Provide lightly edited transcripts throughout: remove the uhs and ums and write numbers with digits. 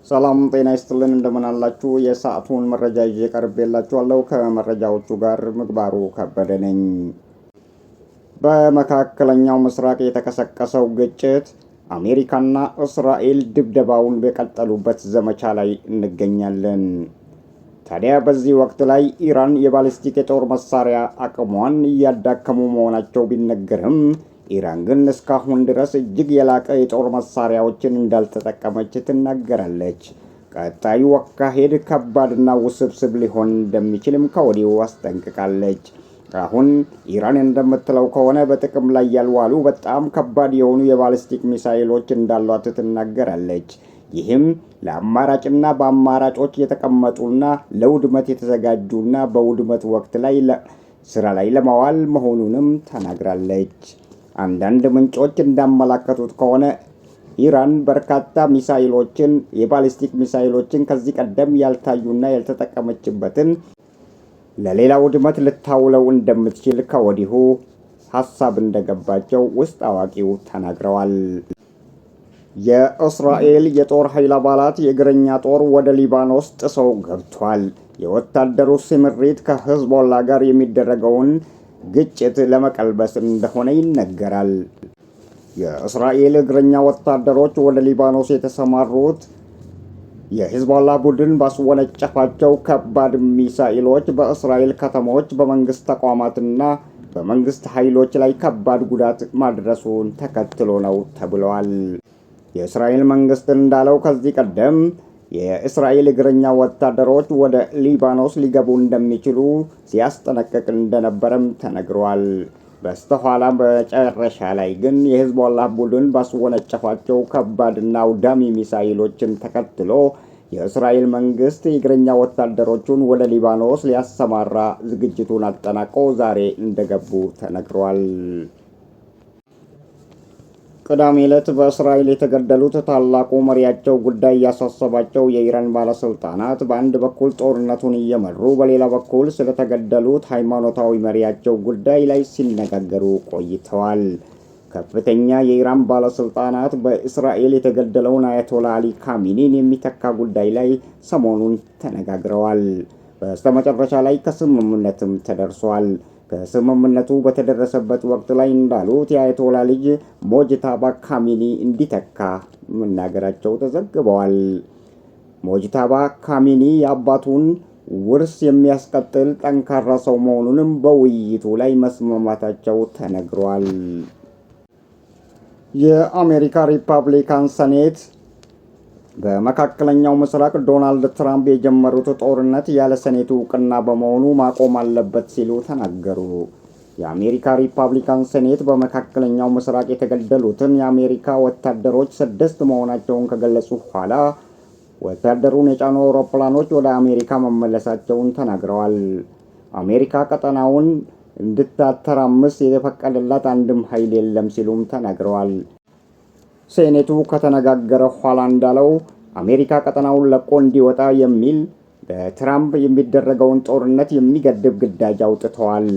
ሰላም ጤና ይስጥልን፣ እንደምን አላችሁ? የሰዓቱን መረጃ ይዤ ቀርቤላችኋለሁ። ከመረጃዎቹ ጋር ምግባሩ ከበደ ነኝ። በመካከለኛው ምስራቅ የተቀሰቀሰው ግጭት አሜሪካና እስራኤል ድብደባውን በቀጠሉበት ዘመቻ ላይ እንገኛለን። ታዲያ በዚህ ወቅት ላይ ኢራን የባሊስቲክ የጦር መሳሪያ አቅሟን እያዳከሙ መሆናቸው ቢነገርም ኢራን ግን እስካሁን ድረስ እጅግ የላቀ የጦር መሳሪያዎችን እንዳልተጠቀመች ትናገራለች። ቀጣዩ አካሄድ ከባድና ውስብስብ ሊሆን እንደሚችልም ከወዲሁ አስጠንቅቃለች። አሁን ኢራን እንደምትለው ከሆነ በጥቅም ላይ ያልዋሉ በጣም ከባድ የሆኑ የባሊስቲክ ሚሳይሎች እንዳሏት ትናገራለች። ይህም ለአማራጭና በአማራጮች የተቀመጡና ለውድመት የተዘጋጁና በውድመት ወቅት ላይ ስራ ላይ ለማዋል መሆኑንም ተናግራለች። አንዳንድ ምንጮች እንዳመላከቱት ከሆነ ኢራን በርካታ ሚሳይሎችን፣ የባሊስቲክ ሚሳይሎችን ከዚህ ቀደም ያልታዩና ያልተጠቀመችበትን ለሌላ ውድመት ልታውለው እንደምትችል ከወዲሁ ሀሳብ እንደገባቸው ውስጥ አዋቂው ተናግረዋል። የእስራኤል የጦር ኃይል አባላት የእግረኛ ጦር ወደ ሊባኖስ ጥሰው ገብቷል። የወታደሩ ስምሪት ከህዝቦላ ጋር የሚደረገውን ግጭት ለመቀልበስ እንደሆነ ይነገራል። የእስራኤል እግረኛ ወታደሮች ወደ ሊባኖስ የተሰማሩት የሂዝቦላ ቡድን ባስወነጨፋቸው ከባድ ሚሳኤሎች በእስራኤል ከተሞች፣ በመንግስት ተቋማትና በመንግስት ኃይሎች ላይ ከባድ ጉዳት ማድረሱን ተከትሎ ነው ተብለዋል። የእስራኤል መንግስት እንዳለው ከዚህ ቀደም የእስራኤል እግረኛ ወታደሮች ወደ ሊባኖስ ሊገቡ እንደሚችሉ ሲያስጠነቅቅ እንደነበረም ተነግሯል። በስተኋላ መጨረሻ ላይ ግን የሂዝቦላህ ቡድን ባስወነጨፋቸው ከባድና አውዳሚ ሚሳይሎችን ተከትሎ የእስራኤል መንግስት የእግረኛ ወታደሮቹን ወደ ሊባኖስ ሊያሰማራ ዝግጅቱን አጠናቆ ዛሬ እንደገቡ ተነግሯል። ቅዳሜ ዕለት በእስራኤል የተገደሉት ታላቁ መሪያቸው ጉዳይ ያሳሰባቸው የኢራን ባለስልጣናት በአንድ በኩል ጦርነቱን እየመሩ በሌላ በኩል ስለተገደሉት ሃይማኖታዊ መሪያቸው ጉዳይ ላይ ሲነጋገሩ ቆይተዋል። ከፍተኛ የኢራን ባለስልጣናት በእስራኤል የተገደለውን አያቶላ አሊ ካሚኒን የሚተካ ጉዳይ ላይ ሰሞኑን ተነጋግረዋል። በስተመጨረሻ ላይ ከስምምነትም ተደርሷል። ከስምምነቱ በተደረሰበት ወቅት ላይ እንዳሉት የአያቶላ ልጅ ሞጅታባ ካሚኒ እንዲተካ መናገራቸው ተዘግበዋል። ሞጅታባ ካሚኒ የአባቱን ውርስ የሚያስቀጥል ጠንካራ ሰው መሆኑንም በውይይቱ ላይ መስማማታቸው ተነግሯል። የአሜሪካ ሪፐብሊካን ሴኔት በመካከለኛው ምስራቅ ዶናልድ ትራምፕ የጀመሩት ጦርነት ያለ ሴኔቱ እውቅና በመሆኑ ማቆም አለበት ሲሉ ተናገሩ። የአሜሪካ ሪፐብሊካን ሴኔት በመካከለኛው ምስራቅ የተገደሉትን የአሜሪካ ወታደሮች 6 መሆናቸውን ከገለጹ በኋላ ወታደሩን የጫኑ አውሮፕላኖች ወደ አሜሪካ መመለሳቸውን ተናግረዋል። አሜሪካ ቀጠናውን እንድታተራምስ የተፈቀደላት አንድም ኃይል የለም ሲሉም ተናግረዋል። ሴኔቱ ከተነጋገረ ኋላ እንዳለው አሜሪካ ቀጠናውን ለቆ እንዲወጣ የሚል በትራምፕ የሚደረገውን ጦርነት የሚገድብ ግዳጅ አውጥተዋል።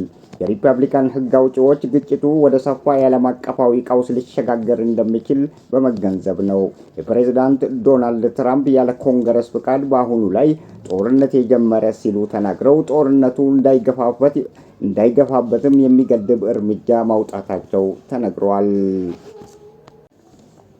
የሪፐብሊካን ሕግ አውጪዎች ግጭቱ ወደ ሰፋ የዓለም አቀፋዊ ቀውስ ሊሸጋገር እንደሚችል በመገንዘብ ነው የፕሬዝዳንት ዶናልድ ትራምፕ ያለ ኮንግረስ ፍቃድ በአሁኑ ላይ ጦርነት የጀመረ ሲሉ ተናግረው ጦርነቱ እንዳይገፋበትም የሚገድብ እርምጃ ማውጣታቸው ተነግሯል።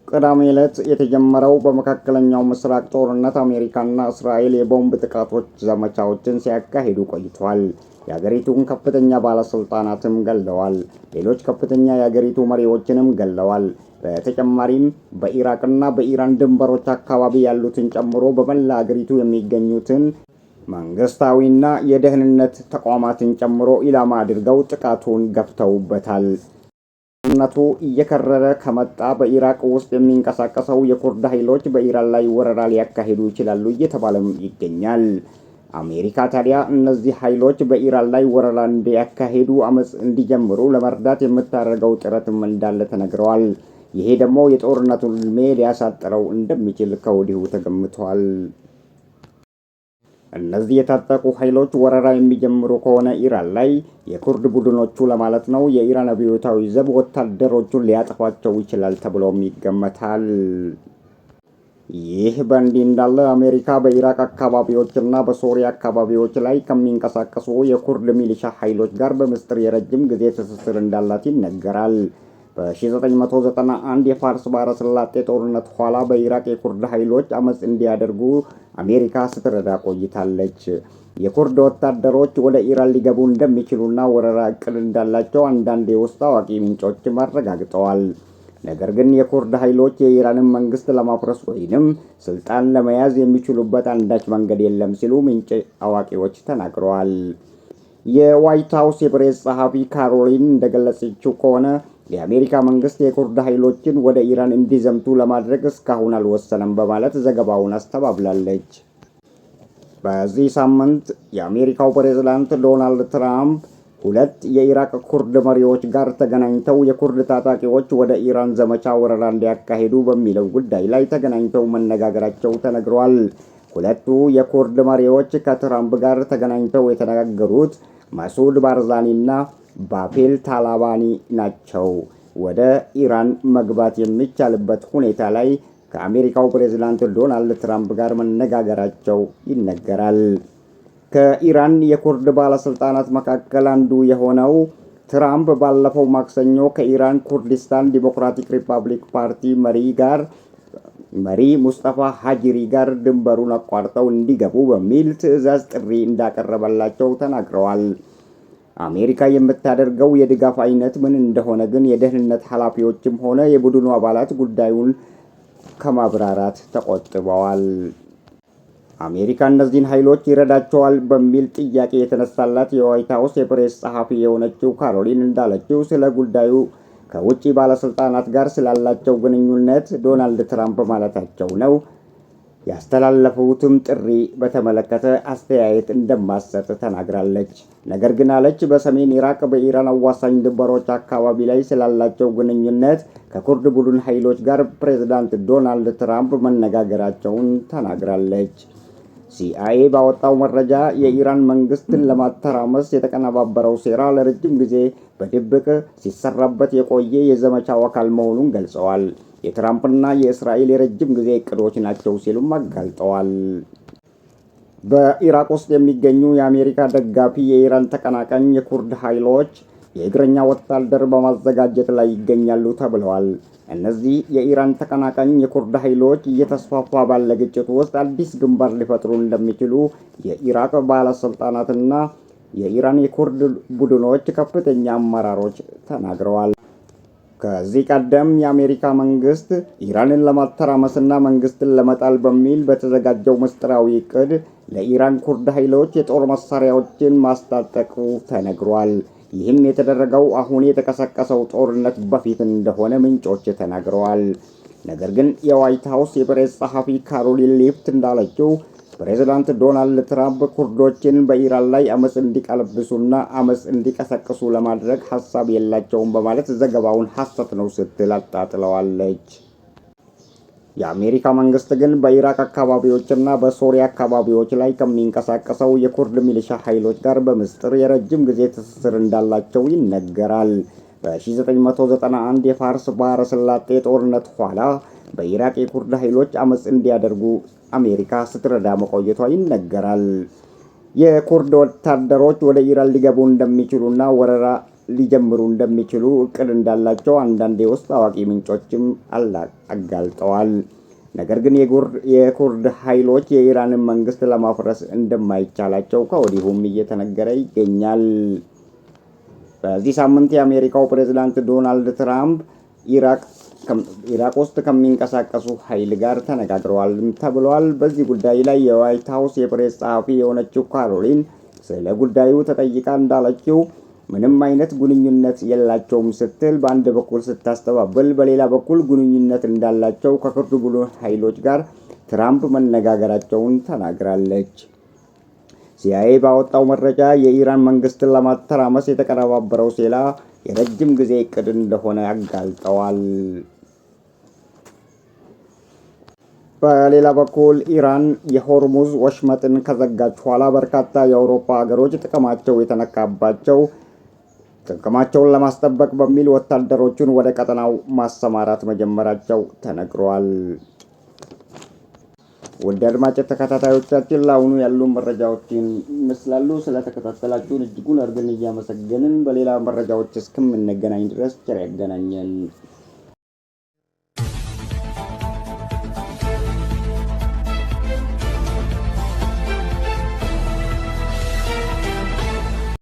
ቅዳሜ ዕለት የተጀመረው በመካከለኛው ምስራቅ ጦርነት አሜሪካና እስራኤል የቦምብ ጥቃቶች ዘመቻዎችን ሲያካሂዱ ቆይተዋል። የአገሪቱን ከፍተኛ ባለስልጣናትም ገለዋል። ሌሎች ከፍተኛ የአገሪቱ መሪዎችንም ገለዋል። በተጨማሪም በኢራቅና በኢራን ድንበሮች አካባቢ ያሉትን ጨምሮ በመላ አገሪቱ የሚገኙትን መንግስታዊና የደህንነት ተቋማትን ጨምሮ ኢላማ አድርገው ጥቃቱን ገፍተውበታል። ጦርነቱ እየከረረ ከመጣ በኢራቅ ውስጥ የሚንቀሳቀሰው የኩርድ ኃይሎች በኢራን ላይ ወረራ ሊያካሂዱ ይችላሉ እየተባለም ይገኛል። አሜሪካ ታዲያ እነዚህ ኃይሎች በኢራን ላይ ወረራ እንዲያካሂዱ አመፅ እንዲጀምሩ ለመርዳት የምታደርገው ጥረትም እንዳለ ተነግረዋል። ይሄ ደግሞ የጦርነቱን ዕድሜ ሊያሳጥረው እንደሚችል ከወዲሁ ተገምቷል። እነዚህ የታጠቁ ኃይሎች ወረራ የሚጀምሩ ከሆነ ኢራን ላይ የኩርድ ቡድኖቹ ለማለት ነው የኢራን አብዮታዊ ዘብ ወታደሮቹን ሊያጠፏቸው ይችላል ተብሎም ይገመታል። ይህ በእንዲህ እንዳለ አሜሪካ በኢራቅ አካባቢዎችና በሶሪያ አካባቢዎች ላይ ከሚንቀሳቀሱ የኩርድ ሚሊሻ ኃይሎች ጋር በምስጢር የረጅም ጊዜ ትስስር እንዳላት ይነገራል። በ1991 የፋርስ ባሕረ ሰላጤ ጦርነት ኋላ በኢራቅ የኩርድ ኃይሎች አመፅ እንዲያደርጉ አሜሪካ ስትረዳ ቆይታለች። የኩርድ ወታደሮች ወደ ኢራን ሊገቡ እንደሚችሉና ወረራ እቅድ እንዳላቸው አንዳንድ የውስጥ አዋቂ ምንጮችም አረጋግጠዋል። ነገር ግን የኩርድ ኃይሎች የኢራንን መንግስት ለማፍረስ ወይንም ስልጣን ለመያዝ የሚችሉበት አንዳች መንገድ የለም ሲሉ ምንጭ አዋቂዎች ተናግረዋል። የዋይት ሀውስ የፕሬስ ጸሐፊ ካሮሊን እንደገለጸችው ከሆነ የአሜሪካ መንግስት የኩርድ ኃይሎችን ወደ ኢራን እንዲዘምቱ ለማድረግ እስካሁን አልወሰነም በማለት ዘገባውን አስተባብላለች። በዚህ ሳምንት የአሜሪካው ፕሬዝዳንት ዶናልድ ትራምፕ ሁለት የኢራቅ ኩርድ መሪዎች ጋር ተገናኝተው የኩርድ ታጣቂዎች ወደ ኢራን ዘመቻ ወረራ እንዲያካሂዱ በሚለው ጉዳይ ላይ ተገናኝተው መነጋገራቸው ተነግሯል። ሁለቱ የኩርድ መሪዎች ከትራምፕ ጋር ተገናኝተው የተነጋገሩት ማሱድ ባርዛኒና ባፌል ታላባኒ ናቸው። ወደ ኢራን መግባት የሚቻልበት ሁኔታ ላይ ከአሜሪካው ፕሬዝዳንት ዶናልድ ትራምፕ ጋር መነጋገራቸው ይነገራል። ከኢራን የኩርድ ባለስልጣናት መካከል አንዱ የሆነው ትራምፕ ባለፈው ማክሰኞ ከኢራን ኩርዲስታን ዲሞክራቲክ ሪፐብሊክ ፓርቲ መሪ ሙስጠፋ ሀጂሪ ጋር ድንበሩን አቋርጠው እንዲገቡ በሚል ትዕዛዝ ጥሪ እንዳቀረበላቸው ተናግረዋል። አሜሪካ የምታደርገው የድጋፍ አይነት ምን እንደሆነ ግን የደህንነት ኃላፊዎችም ሆነ የቡድኑ አባላት ጉዳዩን ከማብራራት ተቆጥበዋል። አሜሪካ እነዚህን ኃይሎች ይረዳቸዋል በሚል ጥያቄ የተነሳላት የዋይት ሀውስ የፕሬስ ጸሐፊ የሆነችው ካሮሊን እንዳለችው ስለ ጉዳዩ ከውጭ ባለስልጣናት ጋር ስላላቸው ግንኙነት ዶናልድ ትራምፕ ማለታቸው ነው ያስተላለፉትም ጥሪ በተመለከተ አስተያየት እንደማትሰጥ ተናግራለች። ነገር ግን አለች፣ በሰሜን ኢራቅ በኢራን አዋሳኝ ድንበሮች አካባቢ ላይ ስላላቸው ግንኙነት ከኩርድ ቡድን ኃይሎች ጋር ፕሬዝዳንት ዶናልድ ትራምፕ መነጋገራቸውን ተናግራለች። ሲአይኤ ባወጣው መረጃ የኢራን መንግስትን ለማተራመስ የተቀነባበረው ሴራ ለረጅም ጊዜ በድብቅ ሲሰራበት የቆየ የዘመቻው አካል መሆኑን ገልጸዋል። የትራምፕና የእስራኤል የረጅም ጊዜ እቅዶች ናቸው ሲሉም አጋልጠዋል። በኢራቅ ውስጥ የሚገኙ የአሜሪካ ደጋፊ የኢራን ተቀናቃኝ የኩርድ ኃይሎች የእግረኛ ወታደር በማዘጋጀት ላይ ይገኛሉ ተብለዋል። እነዚህ የኢራን ተቀናቃኝ የኩርድ ኃይሎች እየተስፋፋ ባለ ግጭት ውስጥ አዲስ ግንባር ሊፈጥሩ እንደሚችሉ የኢራቅ ባለስልጣናትና የኢራን የኩርድ ቡድኖች ከፍተኛ አመራሮች ተናግረዋል። ከዚህ ቀደም የአሜሪካ መንግስት ኢራንን ለማተራመስና መንግስትን ለመጣል በሚል በተዘጋጀው ምስጢራዊ እቅድ ለኢራን ኩርድ ኃይሎች የጦር መሳሪያዎችን ማስታጠቁ ተነግሯል። ይህም የተደረገው አሁን የተቀሰቀሰው ጦርነት በፊት እንደሆነ ምንጮች ተናግረዋል። ነገር ግን የዋይት ሀውስ የፕሬስ ጸሐፊ ካሮሊን ሊፍት እንዳለችው ፕሬዚዳንት ዶናልድ ትራምፕ ኩርዶችን በኢራን ላይ አመፅ እንዲቀለብሱና አመፅ እንዲቀሰቅሱ ለማድረግ ሀሳብ የላቸውም በማለት ዘገባውን ሐሰት ነው ስትል አጣጥለዋለች። የአሜሪካ መንግስት ግን በኢራቅ አካባቢዎችና በሶሪያ አካባቢዎች ላይ ከሚንቀሳቀሰው የኩርድ ሚሊሻ ኃይሎች ጋር በምስጢር የረጅም ጊዜ ትስስር እንዳላቸው ይነገራል። በ1991 የፋርስ ባህረ ሰላጤ ጦርነት ኋላ በኢራቅ የኩርድ ኃይሎች አመፅ እንዲያደርጉ አሜሪካ ስትረዳ መቆየቷ ይነገራል። የኩርድ ወታደሮች ወደ ኢራን ሊገቡ እንደሚችሉና ወረራ ሊጀምሩ እንደሚችሉ እቅድ እንዳላቸው አንዳንድ የውስጥ አዋቂ ምንጮችም አጋልጠዋል። ነገር ግን የኩርድ ኃይሎች የኢራንን መንግስት ለማፍረስ እንደማይቻላቸው ከወዲሁም እየተነገረ ይገኛል። በዚህ ሳምንት የአሜሪካው ፕሬዝዳንት ዶናልድ ትራምፕ ኢራቅ ውስጥ ከሚንቀሳቀሱ ኃይል ጋር ተነጋግረዋል ተብለዋል። በዚህ ጉዳይ ላይ የዋይት ሀውስ የፕሬስ ጸሐፊ የሆነችው ካሮሊን ስለ ጉዳዩ ተጠይቃ እንዳለችው ምንም አይነት ግንኙነት የላቸውም ስትል በአንድ በኩል ስታስተባብል፣ በሌላ በኩል ግንኙነት እንዳላቸው ከኩርድ ቡድን ኃይሎች ጋር ትራምፕ መነጋገራቸውን ተናግራለች። ሲአይኤ ባወጣው መረጃ የኢራን መንግስትን ለማተራመስ የተቀነባበረው ሴራ የረጅም ጊዜ እቅድ እንደሆነ አጋልጠዋል። በሌላ በኩል ኢራን የሆርሙዝ ወሽመጥን ከዘጋች ኋላ በርካታ የአውሮፓ ሀገሮች ጥቅማቸው የተነካባቸው ጥቅማቸውን ለማስጠበቅ በሚል ወታደሮቹን ወደ ቀጠናው ማሰማራት መጀመራቸው ተነግሯል። ውድ አድማጭ ተከታታዮቻችን፣ ለአሁኑ ያሉ መረጃዎችን ይመስላሉ። ስለተከታተላችሁን እጅጉን አድርገን እያመሰገንን በሌላ መረጃዎች እስከምንገናኝ ድረስ ቸር ያገናኘን።